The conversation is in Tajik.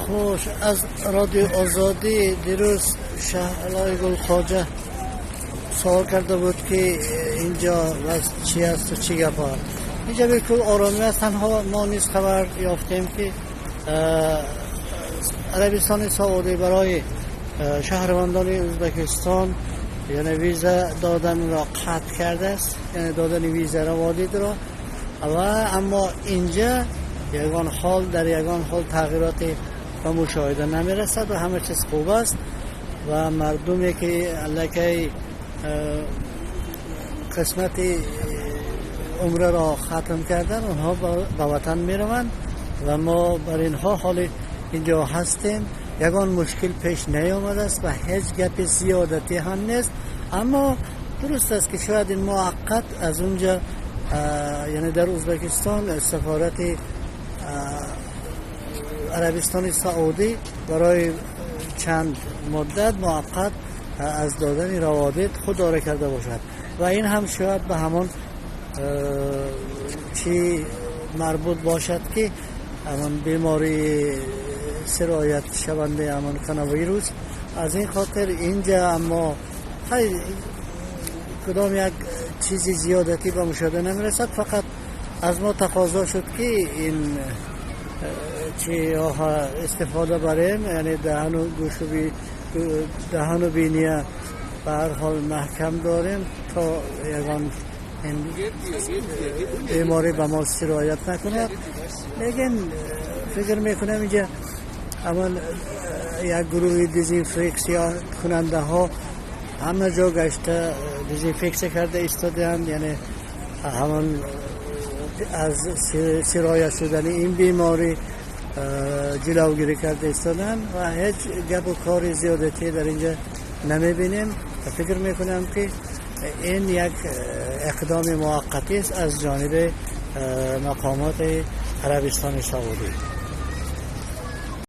Хуш, аз Радиои Озодӣ дирӯз Шаҳлои Гулхоҷа савол карда буд, ки инҷо вазъ чӣ аст ва чӣ гап аст. Инҷо билкул оромӣ аст. Танҳо мо низ хабар ёфтем, ки Арабистони Саудӣ барои шаҳрвандони Ӯзбекистон, яъне виза доданро қатъ кардааст, яъне додани виза раводидро. Ва аммо инҷа ягон ҳол, дар ягон ҳол тағйироте ба мушоҳида намерасад ва ҳама чиз хуб аст. Ва мардуме ки аллакай қисмати умраро хатм карданд, онҳо ба ватан мераванд ва мо бар инҳо ҳоли инҷо ҳастем. Ягон мушкил пеш наёмадааст ва ҳеҷ гапи зиёдатӣ ҳам нест. Аммо дуруст аст, ки шояд ин муваққат аз унҷа, яъне дар Ӯзбекистон сафорати Арабистони Саудӣ барои чанд муддат муваққат аз додани раводид худдорӣ карда бошад ва ин ҳам шояд ба ҳамон чӣ марбут бошад, ки ҳамон бемории сироят шавандаи ҳамон коронавирус. Аз ин хотир инҷа аммо хай кудом як чизи зиёдатӣ ба мушоҳида намерасад. Фақат аз мо тақозо шуд, ки ин чиҳо истифода барем, яъне даҳану гӯшу даҳану биния ба ҳар ҳол маҳкам дорем, то ягон ин беморӣ ба мо сироят накунад. Лекин фикр мекунам, инҷа ҳамон як гурӯҳи дезинфексия кунандаҳо ҳама ҷо гашта, дезинфексия карда истодаанд, яъне ҳамон аз сироят шудани ин беморӣ ҷилавгирӣ карда истоданд ва ҳеҷ гапу кори зиёдатӣ дар инҷа намебинем ва фикр мекунам, ки ин як иқдоми муваққатӣ аст аз ҷониби мақомоти Арабистони Саудӣ.